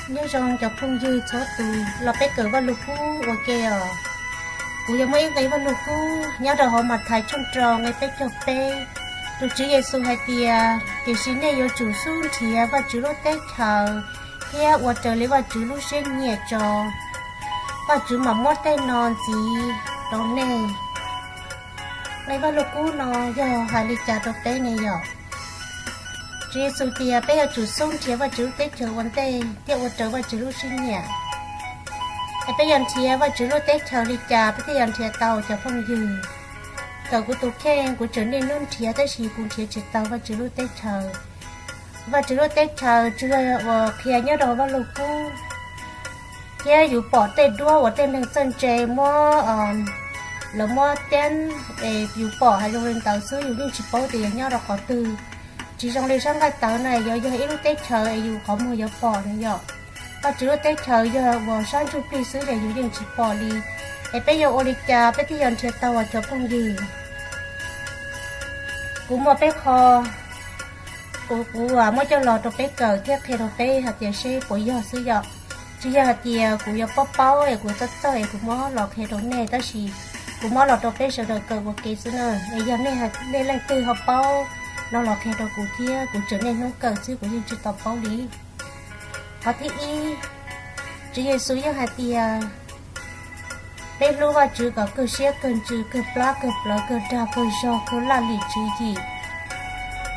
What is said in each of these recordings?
Nyob zoo cov phooj ywg txhua tus los peb kawm Vaj Lug Kub ua ke os. Kuv yuav muaj ib nqe Vaj Lug Kub nyob rau hauv Mathais tshooj rau nqe peb caug peb. Tus Tswv Yexus hais tias, tiam sis nej yuav tsum xub nrhiav Vajtswv lub teb chaws thiab ua raws li Vajtswv lub siab nyiam tso, Vajtswv mam muab tej no ntxiv rau nej. Nqe Vaj Lug Kub no yog hais li cas rau peb ne yom? Tswv Yexus tias peb yuav tsum xub nrhiav Vajtswv lub teb chaws ua ntej thiab ua raws Vajtswv lub siab nyiam. Es peb yuav nrhiav Vajtswv lub teb chaws li cas peb thiaj yuav nrhiav tau cov phooj ywg? Thaum kuv tus kheej kuv tseem niaj hnub nrhiav tab sis kuv nrhiav tsis tau Vajtswv lub teb chaws. Vajtswv lub teb chaws tsuas yog uas qhia nyob rau Vaj Lug Kub, thiab yus pom tej duab uas tej neeg txawj ntse muab, lawv muab teeb es yus pom hais zoo li ntawd xwb, yus yeej tsis paub tias yog nyob rau qhov twg. Tsis zoo li sab nqaij tawv na, yuav yog ib lub teb chaws es yus qhov muag yuav pom na yom. Vajtswv lub teb chaws yog uas sab ntsuj plig xwb ces yus yeej tsis pom li. Es peb yuav ua li cas peb thiaj yuav nrhiav tau os cov phooj ywg? Kuv muaj peb qho, kuv, kuv muab coj los rau peb kawm thiab qhia rau peb hais tias seb puas yog xwb yom. Tsis yog hais tias kuv yuav paub paub es kuv txawj txawj es kuv muab los qhia rau nej, tab sis kuv muab los rau peb sawv daws kawm ua ke xwb na. Es yog nej, nej leej twg ho paub no los qhia rau kuv thiab, kuv tseem niaj hnub kawm xwb kuv yeej tsis tau paub li. Qhov thib ib, Tswv Yexus yeej hais tias peb hlub Vajtswv kom kawg siab kawg ntsws kawg plab kawg plawv kawg dag kawg zog kawg laj lim tswv yim.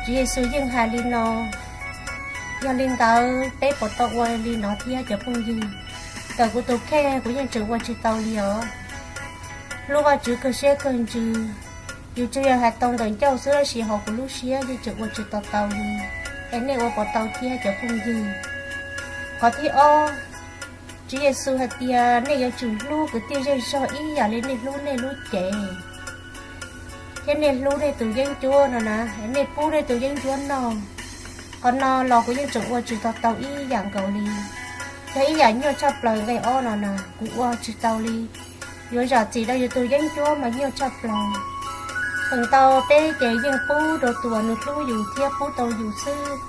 Tswv Yexus yeej hais li no. Yog li ntawd peb puas tau ua li no thiab cov phooj ywg? Thaum kuv tus kheej kuv yeej tseem ua tsis tau li os. Hlub Vajtswv kawg siab kawg ntsws, yus tsuas yog hais tau ntawm ncauj xwb tab sis hauv kuv lub siab yeej tseem ua tsis tau tau li. Es nej ua puas tau thiab cov phooj ywg? Qhov thib ob, Tswv Yexus hais tias nej yuav tsum hlub kwv tij zej zog ib yam li nej hlub nej lub cev, thiab nej hlub nej tus yeeb ncuab no na, nej pub nej tus yeeb ncuab noj. Qhov no los kuv yeej tseem ua tsis tau tau ib yam nkaus li. Yog ib yam nyuaj tshaj plaws nqe ob no na, kuv ua tsis tau li. Yuav zam txim rau yus tus yeeb ncuab mas nyuaj tshaj plaws. Feem ntau peb ces yeej pub rau tus uas nws hlub yus thiab pub tau yus xwb.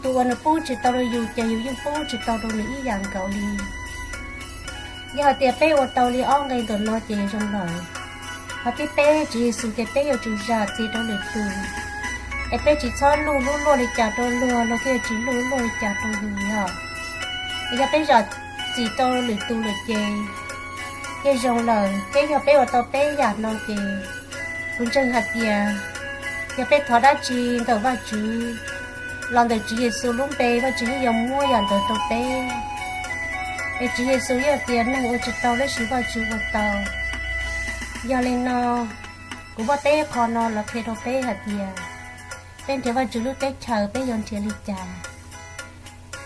Tus uas nws pub tsis tau rau yus ces yus yeej pub tsis tau rau nws ib yam nkaus li. Yog hais tias peb ua tau li ob nqe ntawm no ces zoo lawm. Qhov thib peb, Tswv Yexus tias peb yuav tsum zam txim rau lwm tus, es peb tsis txhob luj hlub luaj li cas rau luag, luag thiaj tsis luj hlub luaj li cas rau yus yom. Es yog peb zam txim rau lwm tus lawm ces yeej zoo lawm, thiab yog peb ua tau peb yam no ces kuv ntseeg hais tias yog peb thov dab tsi ntawm Vajtswv los ntawm Tswv Yexus lub npe, Vajtswv yeej yuav muab yam ntawd rau peb. Es Tswv Yexus yeej tias neeg ua tsis tau tab sis Vajtswv ua tau. Yog li no, kuv muab peb qho no los qhia rau peb hais tias peb nrhiav Vajtswv lub teb chaws peb yuav nrhiav li cas.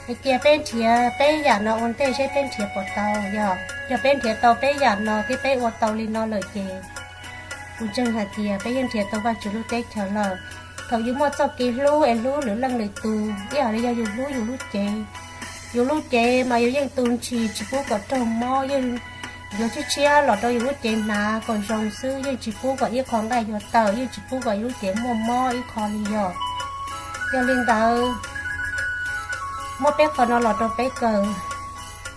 Es cia peb nrhiav peb yam no ua ntej seb peb nrhiav puas tau. Yog, yog peb nrhiav tau peb yam no thiab peb ua tau li no lawm ces kuv ntseeg hais tias peb yeej nrhiav tau Vajtswv lub teb chaws lawm. Thaum yus muaj txoj kev hlub es hlub lwm leej lwm tus ib yam li yog yus hlub yus lub cev. Yus lub cev mas yus yeej tu ntshis tsis pub kom raug mob, yeej yuav tshiab tshiab los rau yus lub cev hnav kom zoo xwb, yeej tsis pub kom ib qho nqaij yuav tawm, yeej tsis pub kom yus lub cev muaj mob ib qho li yom. Yog li ntawd, muab peb qho no los rau peb kawm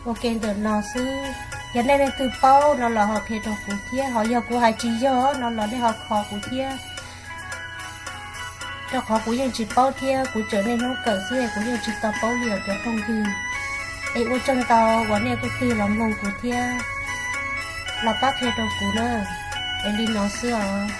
ua ke ntawm no xwb. Yog nej leej twg paub no los ho qhia rau kuv thiab, ho yog kuv hais tsis yog no los nej ho kho kuv thiab, rau qhov kuv yeej tsis paub thiab kuv tseem niaj hnub kawm xwb es kuv yeej tsis tau paub li os cov phooj ywg. Es ua tsaug ntau uas nej kuj tig los mloog kuv thiab los pab qhia rau kuv na. Es li no xwb os.